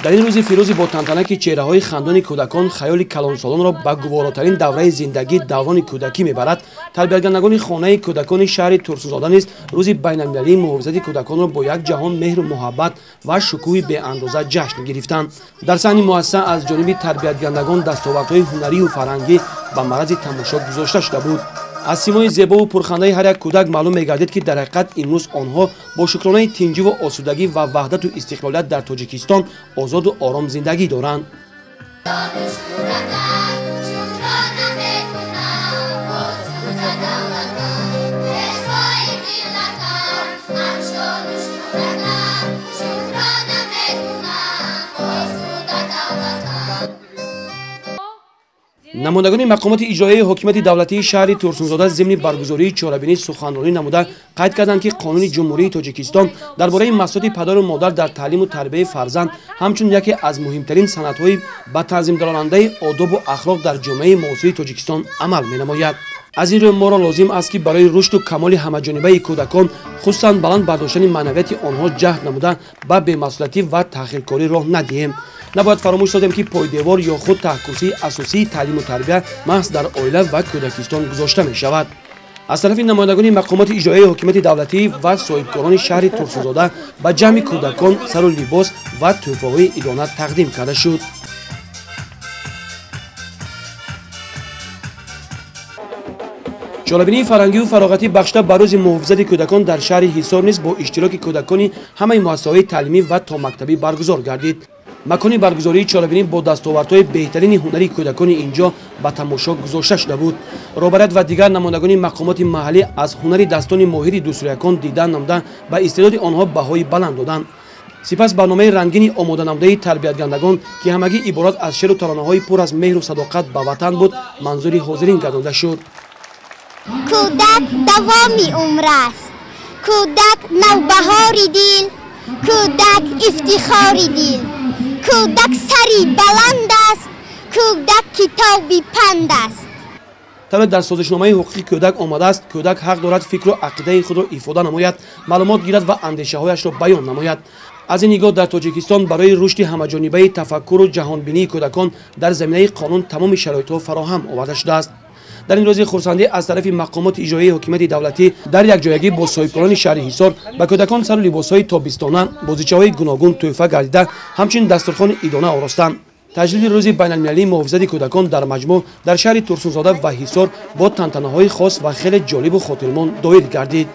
Дар ин рӯзи фирӯзи бо тантана, ки чеҳраҳои хандони кӯдакон хаёли калонсолонро ба гуворотарин давраи зиндагӣ, даврони кӯдакӣ мебарад, тарбиятгардандагони хонаи кӯдакони шаҳри Турсунзода низ рӯзи байналмилалии муҳофизати кӯдаконро бо як ҷаҳон меҳру муҳаббат ва шукӯҳи беандоза ҷашн гирифтанд. Дар саҳни муассиса аз ҷониби тарбиятгардандагон дастовардҳои ҳунарию фарҳангӣ ба маърази тамошо гузошта шуда буд. Аз симои зебову пурхандаи ҳар як кӯдак маълум мегардид, ки дар ҳақиқат имрӯз онҳо бо шукронаи тинҷиву осудагӣ ва ваҳдату истиқлолият дар Тоҷикистон озоду ором зиндагӣ доранд. Намояндагони мақомоти иҷроияи ҳокимияти давлатии шаҳри Турсунзода зимни баргузории чорабинӣ суханронӣ намуда қайд карданд, ки Қонуни Ҷумҳурии Тоҷикистон дар бораи масъулияти падару модар дар таълиму тарбияи фарзанд ҳамчун яке аз муҳимтарин санадҳои ба танзимдаронандаи одобу ахлоқ дар ҷомеаи муосири Тоҷикистон амал менамояд. Аз ин рӯ моро лозим аст, ки барои рушду камоли ҳамаҷонибаи кӯдакон, хусусан баланд бардоштани маънавияти онҳо ҷаҳд намуда, ба бемасъулиятӣ ва таъхиркорӣ роҳ надиҳем. Набояд фаромӯш созем, ки пойдевор ё худ таҳкурсии асосии таълиму тарбия маҳз дар оила ва кӯдакистон гузошта мешавад. Аз тарафи намояндагони мақомоти иҷроияи ҳокимияти давлатӣ ва соҳибкорони шаҳри Турсунзода ба ҷамъи кӯдакон сару либос ва тӯҳфаҳои идона тақдим карда шуд. Чорабинии фарҳангию фароғатӣ бахшида ба рӯзи муҳофизати кӯдакон дар шаҳри Ҳисор низ бо иштироки кӯдакони ҳамаи муассисаҳои таълимӣ ва томактабӣ баргузор гардид. Макони баргузории чорабинӣ бо дастовардҳои беҳтарини ҳунарии кӯдакони инҷо ба тамошо гузошта шуда буд. Роҳбарият ва дигар намояндагони мақомоти маҳаллӣ аз ҳунари дастони моҳири дусӯякон дидан намуда, ба истеъдоди онҳо баҳои баланд доданд. Сипас барномаи рангини омоданамудаи тарбиятгардандагон, ки ҳамагӣ иборат аз шеру таронаҳои пур аз меҳру садоқат ба ватан буд, манзури ҳозирин гардонда шуд. Кӯдак давоми умр аст, кӯдак навбаҳори дил, кӯдак ифтихори дил, кӯдак сари баланд аст, кӯдак китоби панд аст. Тавре дар созишномаи ҳуқуқи кӯдак омадааст, кӯдак ҳақ дорад фикру ақидаи худро ифода намояд, маълумот гирад ва андешаҳояшро баён намояд. Аз ин нигоҳ дар Тоҷикистон барои рушди ҳамаҷонибаи тафаккуру ҷаҳонбинии кӯдакон дар заминаи қонун тамоми шароитҳо фароҳам оварда шудааст. Дар ин рӯзи хурсандӣ аз тарафи мақомоти иҷроияи ҳокимияти давлатӣ дар якҷоягӣ бо соҳибкорони шаҳри Ҳисор ба кӯдакон сару либосҳои тобистона, бозичаҳои гуногун тӯҳфа гардида, ҳамчунин дастурхони идона оростанд. Таҷлили рӯзи байналмилалии муҳофизати кӯдакон дар маҷмӯъ дар шаҳри Турсунзода ва Ҳисор бо тантанаҳои хос ва хеле ҷолибу хотирмон доир гардид.